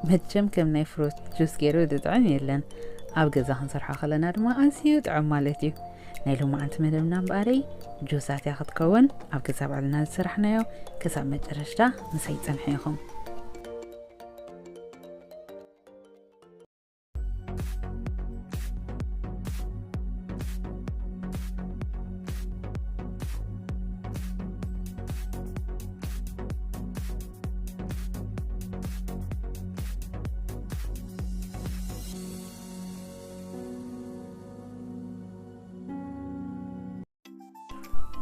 መቸም ከም ናይ ፍሩት ጁስ ገይሩ ዝጥዕም የለን። ኣብ ገዛ ክንሰርሖ ከለና ድማ ኣዝዩ ጥዑም ማለት እዩ። ናይ ሎማዓንቲ መደብና እምበኣረይ ጁሳት እያ ክትከውን። ኣብ ገዛ ባዕልና ዝሰራሕናዮ። ክሳብ መጨረሽታ ምሳይ ጸንሑ ኢኹም።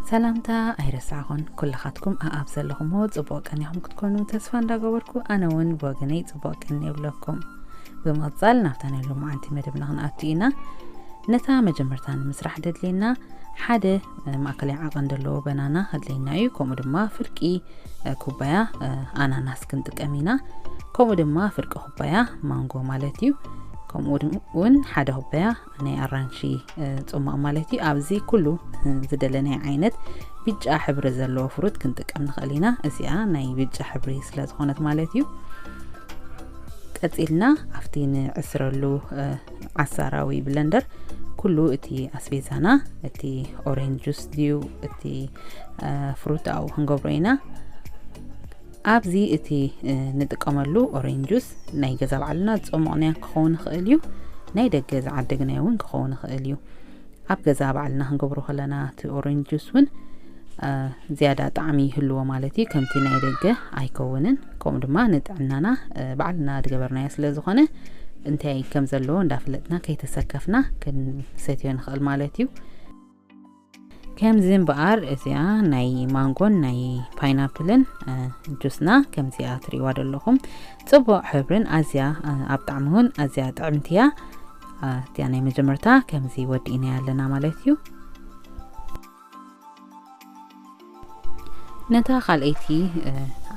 ሰላምታ ኣይረሳዕኹን። ኩልኻትኩም ኣኣብ ዘለኹምዎ ጽቡቕ ቀኒኹም ክትኮኑ ተስፋ እንዳገበርኩ፣ ኣነ እውን ብወገነይ ጽቡቕ ቀኒ ይብለኩም። ብምቕጻል ናብታ ናይ ሎማዓንቲ መደብና ክንኣቱ ኢና። ነታ መጀመርታ ንምስራሕ ደድልየና ሓደ፣ እ፣ ማእከላይ ዓቐን ዘለዎ በናና ከድልየና እዩ። ከምኡ ድማ ፍርቂ፣ እ፣ ኩባያ፣ እ፣ ኣናናስ ክንጥቀም ኢና። ከምኡ ድማ ፍርቂ ኩባያ ማንጎ ማለት እዩ። ከምኡ ድም-፣ እውን ሓደ ኩባያ ናይ ኣራንሺ፣ እ፣ ጽማቕ ማለት እዩ። ኣብዚ ኩሉ፣ እ፣ ዝደለናዮ ዓይነት ብጫ ሕብሪ ዘለዎ ፍሩት ክንጥቀም ንኽእል ኢና። እዚኣ ናይ ብጫ ሕብሪ ስለ ዝኾነት ማለት እዩ። ቀጺልና ኣብቲ ንዕስረሉ፣ እ፣ ዓሳራዊ ብለንደር ኩሉ እቲ ኣስቤዛና፣ እቲ ኦሬንጅ ጁስ ድዩ፣ እቲ፣ እ፣ ፍሩት ኣብኡ ክንገብሮ ኢና። ኣብዚ እቲ፣ እ፣ ንጥቀመሉ ኦሬንጅ ጁስ ናይ ገዛ ባዕልና ዝጸሞቕናዮ ክኸውን ይኽእል እዩ፣ ናይ ደገ ዝዓደግናዮ እውን ክኸውን ይኽእል እዩ። ኣብ ገዛ ባዕልና ክንገብሮ ከለና እቲ ኦሬንጅ ጁስ እውን፣ እ፣ ዝያዳ ጣዕሚ ይህልዎ ማለት እዩ። ከምቲ ናይ ደገ ኣይከውንን። ከምኡ ድማ ንጥዕናና፣ እ፣ ባዕልና ዝገበርናዮ ስለ ዝኾነ እንታይ ከም ዘለዎ እንዳፈለጥና ከይተሰከፍና ክንሰትዮ ንኽእል ማለት እዩ። ከምዚ እምበኣር እዚኣ ናይ ማንጎን ናይ ፓይናፕልን፣ እ፣ ጁስና ከምዚኣ ትርእይዋ ዘለኹም ጽቡቕ ሕብርን ኣዝያ፣ እ፣ ኣብ ጣዕሚ እውን ኣዝያ ጥዕምቲ እያ። እ፣ እዚኣ ናይ መጀመርታ ከምዚ ወዲእናያ ኣለና ማለት እዩ። ነታ ካልኣይቲ፣ እ፣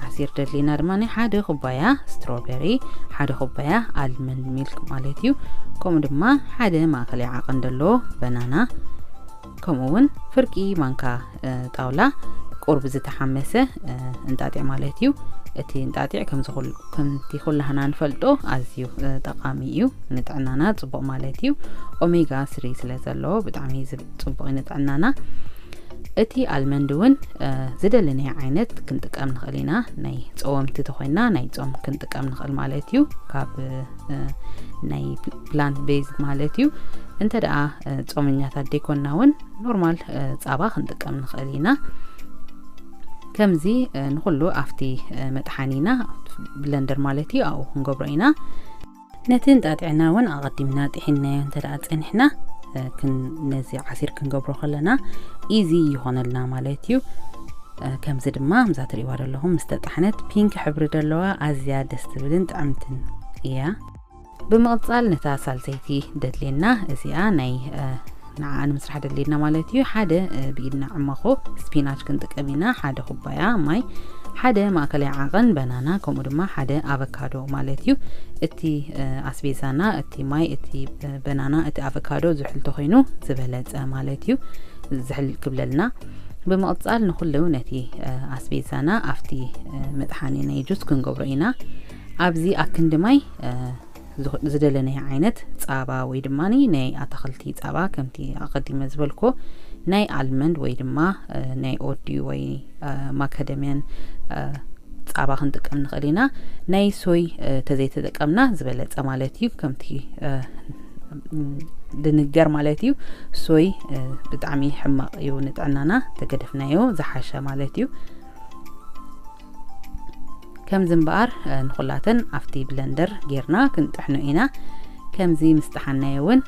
ዓሲር ደድልየና ድማ ናይ ሓደ ኩባያ ስትሮበሪ፣ ሓደ ኩባያ ኣልመንድ ሚልክ ማለት እዩ። ከምኡ ድማ ሓደ ማእከላይ ዓቐን ዘለዎ በናና፣ ከምኡ እውን ፍርቂ ማንካ፣ እ፣ ጣውላ ቁርብ ዝተሓመሰ፣ እ፣ እንጣጢዕ ማለት እዩ። እቲ እንጣጢዕ ከምዚ ኩሉ፣ ከምቲ ኩላህና ንፈልጦ ኣዝዩ፣ እ፣ ጠቓሚ እዩ ንጥዕናና፣ ጽቡቕ ማለት እዩ። ኦሜጋ ስሪ ስለ ዘለዎ ብጣዕሚ ዝብ-፣ ጽቡቕ እዩ ንጥዕናና። እቲ ኣልመንድ እውን፣ እ፣ ዝደለናዮ ዓይነት ክንጥቀም ንኽእል ኢና። ናይ ጸወምቲ ተኾይና ናይ ጾም ክንጥቀም ንኽእል ማለት እዩ። ካብ፣ እ፣ ናይ ፕላንት ቤዝ ማለት እዩ። እንተ ደኣ፣ እ፣ ጾመኛታት ደይኮንና እውን ኖርማል፣ እ፣ ጻባ ክንጥቀም ንኽእል ኢና። ከምዚ፣ እ፣ ንኹሉ ኣብቲ፣ እ፣ መጥሓኒና ብለንደር ማለት እዩ ኣብኡ ክንገብሮ ኢና። ነቲ እንጣጢዕና እውን ኣቐዲምና ጥሒንናዮ እንተ ደኣ ጸኒሕና፣ እ፣ ክን-፣ ነዚ ዓሲር ክንገብሮ ከለና ኢዚ ይኾነልና ማለት እዩ። እ፣ ከምዚ ድማ ምዛ ትርእይዋ ዘለኹም ምስ ተጣሕነት ፒንክ ሕብሪ ዘለዋ ኣዝያ ደስ ትብልን ጥዕምትን እያ። ብምቕጻል ነታ ሳልሰይቲ ደድልየና እዚኣ ናይ፣ እ፣ ንዓኣ ንምስራሕ ደድልየና ማለት እዩ። ሓደ፣ እ፣ ብኢድና ዕመኾ ስፒናች ክንጥቀም ኢና፣ ሓደ ኩባያ ማይ፣ ሓደ ማእከላይ ዓቐን በናና፣ ከምኡ ድማ ሓደ ኣቨካዶ ማለት እዩ። እቲ፣ እ፣ ኣስቤዛና፣ እቲ ማይ፣ እቲ፣ እ፣ በናና፣ እቲ ኣቨካዶ ዝሑል ተኾይኑ ዝበለጸ ማለት እዩ፣ ዝሕል ክብለልና። ብምቕጻል ንኹሉ ነቲ፣ እ፣ ኣስቤዛና ኣብቲ፣ እ፣ መጥሓኒ ናይ ጁስ ክንገብሮ ኢና። ኣብዚ ኣክንዲ ማይ፣ እ፣ ዝኽ-፣ ዝደለናዮ ዓይነት ጻባ ወይ ድማ ናይ ኣታኽልቲ ጻባ፣ ከምቲ ኣቐዲመ ዝበልኮ፣ ናይ ኣልመንድ ወይ ድማ፣ እ፣ ናይ ኦዲ ወይ፣ እ፣ ማካደምያን፣ እ፣ ጻባ ክንጥቀም ንኽእል ኢና። ናይ ሶይ፣ እ፣ ተዘይተጠቀምና ዝበለጸ ማለት እዩ። ከምቲ፣ እ፣ ድንገር ማለት እዩ። ሶይ፣ እ፣ ብጣዕሚ ሕማቕ እዩ ንጥዕናና፣ ተገደፍናዮ ዝሓሸ ማለት እዩ። ከምዚ እምበኣር፣ እ፣ ንኹላተን ኣብቲ ብለንደር ጌርና ክንጥሕኖ ኢና። ከምዚ ምስ ጠሓናዮ እውን፣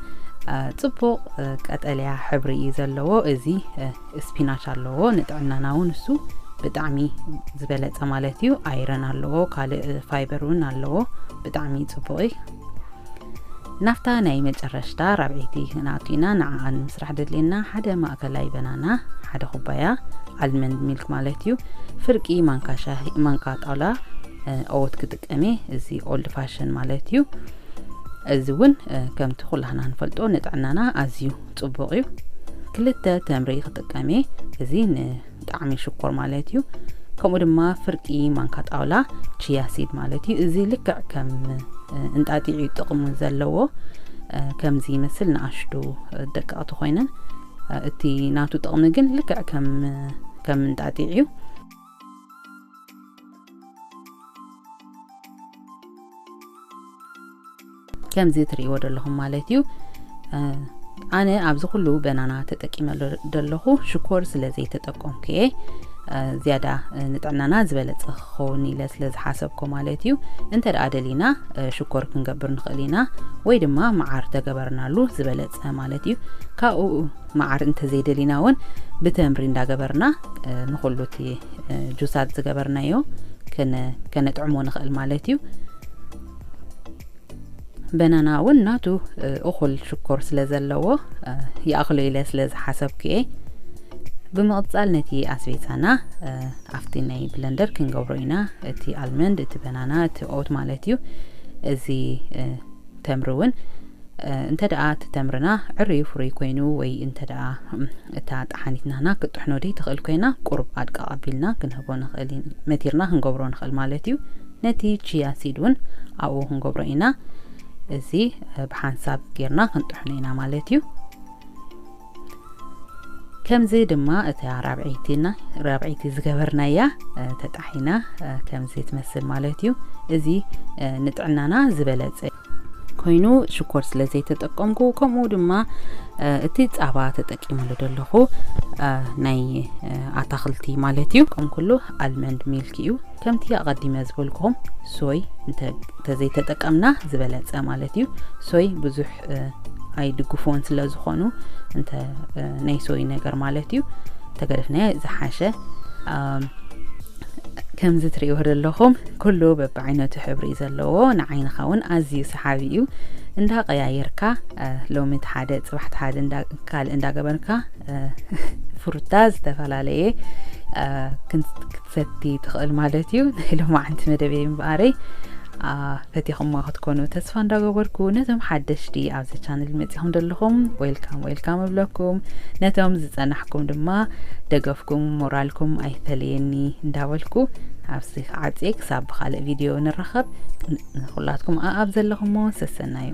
እ፣ ጽቡቕ፣ እ፣ ቀጠልያ ሕብሪ እዩ ዘለዎ። እዚ፣ እ፣ ስፒናች ኣለዎ። ንጥዕናና እውን እሱ ብጣዕሚ ዝበለጸ ማለት እዩ። ኣይረን ኣለዎ፣ ካልእ ፋይበር እውን ኣለዎ። ብጣዕሚ ጽቡቕ እዩ። ናብታ ናይ መጨረሽታ ራብዐይቲ ክንኣቱ ኢና። ንዓኣ ንምስራሕ ደድልየና ሓደ ማእከላይ በናና፣ ሓደ ኩባያ ኣልመንድ ሚልክ ማለት እዩ፣ ፍርቂ ማንካ ሻሂ፣ ማንካ ጣውላ፣ እ፣ ኦወት ክጥቀም እየ። እዚ ኦልድ ፋሽን ማለት እዩ። እዚ እውን፣ እ፣ ከምቲ ኩላህና ንፈልጦ ንጥዕናና ኣዝዩ ጽቡቕ እዩ። ክልተ ተምሪ ክጥቀም እየ። እዚ ንጣዕሚ ሽኮር ማለት እዩ። ከምኡ ድማ ፍርቂ ማንካ ጣውላ ቺያ ሲድ ማለት እዩ። እዚ ልክዕ ከም እንጣጢዕ እዩ ጥቕሙ ዘለዎ። ከምዚ ይመስል፣ ንኣሽቱ ደቀቕቲ ኮይነን፣ እቲ ናቱ ጥቕሚ ግን ልክዕ ከም ከም እንጣጢዕ እዩ። ከምዚ ትርእይዎ ዘለኹም ማለት እዩ። ኣነ ኣብዚ ኩሉ በናና ተጠቂመ ዘለኹ ሽኮር ስለ ዘይተጠቀምኩ እየ። ዝያዳ ንጥዕናና ዝበለፀ ክኸውን ኢለ ስለ ዝሓሰብኩ ማለት እዩ። እንተ ደኣ ደሊና ሽኮር ክንገብር ንኽእል ኢና፣ ወይ ድማ መዓር ተገበርናሉ ዝበለፀ ማለት እዩ። ካብኡ መዓር እንተዘይደሊና እውን ብተምሪ እንዳገበርና ንኹሉ እቲ ጁሳት ዝገበርናዮ ከነጥዕሞ ንኽእል ማለት እዩ። በናና እውን ናቱ እኹል ሽኮር ስለ ዘለዎ ይኣኽሎ ኢለ ስለ ዝሓሰብኩ እየ። ብምቕጻል ነቲ ኣስቤዛና ኣብቲ ናይ ብለንደር ክንገብሮ ኢና። እቲ ኣልመንድ፣ እቲ በናና፣ እቲ ኦት ማለት እዩ። እዚ ተምሪ እውን እንተ ደኣ እቲ ተምርና ዕሩይ ፍሩይ ኮይኑ ወይ እንተ ደኣ እታ ጠሓኒት ናህና ክትጥሕኖ ደይ ትኽእል ኮይና ቁሩብ ኣድቃቕ ኣቢልና ክንህቦ ንኽእል፣ መቲርና ክንገብሮ ንኽእል ማለት እዩ። ነቲ ቺያ ሲድ እውን ኣብኡ ክንገብሮ ኢና። እዚ ብሓንሳብ ጌርና ክንጥሕኖ ኢና ማለት እዩ። ከምዚ ድማ እታ ራብዐይቲና ራብዐይቲ ዝገበርናያ ተጣሒና ከምዚ ትመስል ማለት እዩ። እዚ ንጥዕናና ዝበለጸ ኮይኑ ሽኮር ስለ ዘይተጠቀምኩ፣ ከምኡ ድማ እቲ ጻባ ተጠቂመሉ ዘለኹ ናይ ኣታኽልቲ ማለት እዩ። ከም ኩሉ ኣልመንድ ሚልክ እዩ። ከምቲ ኣቐዲመ ዝበልኩኹም ሶይ እንተ ተዘይተጠቀምና ዝበለጸ ማለት እዩ። ሶይ ብዙሕ ኣይድግፎን ስለ ዝኾኑ እንተ ናይ ሶይ ነገር ማለት እዩ ተገደፍናዮ ዝሓሸ። ከምዚ ትርእይዎ ዘለኹም ኩሉ በብዓይነቱ ሕብሪ እዩ ዘለዎ። ንዓይንኻ እውን ኣዝዩ ሰሓቢ እዩ። እንዳቐያየርካ ሎሚ እቲ ሓደ ጽባሕ እቲ ሓደ ካልእ እንዳገበርካ ፍሩታ ዝተፈላለየ ክትሰቲ ትኽእል ማለት እዩ። ናይ ሎማዓንቲ መደበይ እምበኣረይ ፈቲኹሞ ክትኮኑ ተስፋ እንዳገበርኩ፣ ነቶም ሓደሽቲ ኣብዚ ቻነል መጺኹም ዘለኹም ዌልካም ዌልካም እብለኩም። ነቶም ዝጸናሕኩም ድማ ደገፍኩም ሞራልኩም ኣይፈለየኒ እንዳበልኩ ኣብዚ ክዓጽየ ክሳብ ብኻልእ ቪድዮ ንራኸብ። ንኹላትኩም ኣኣብ ዘለኹሞ ሰሰናዩ።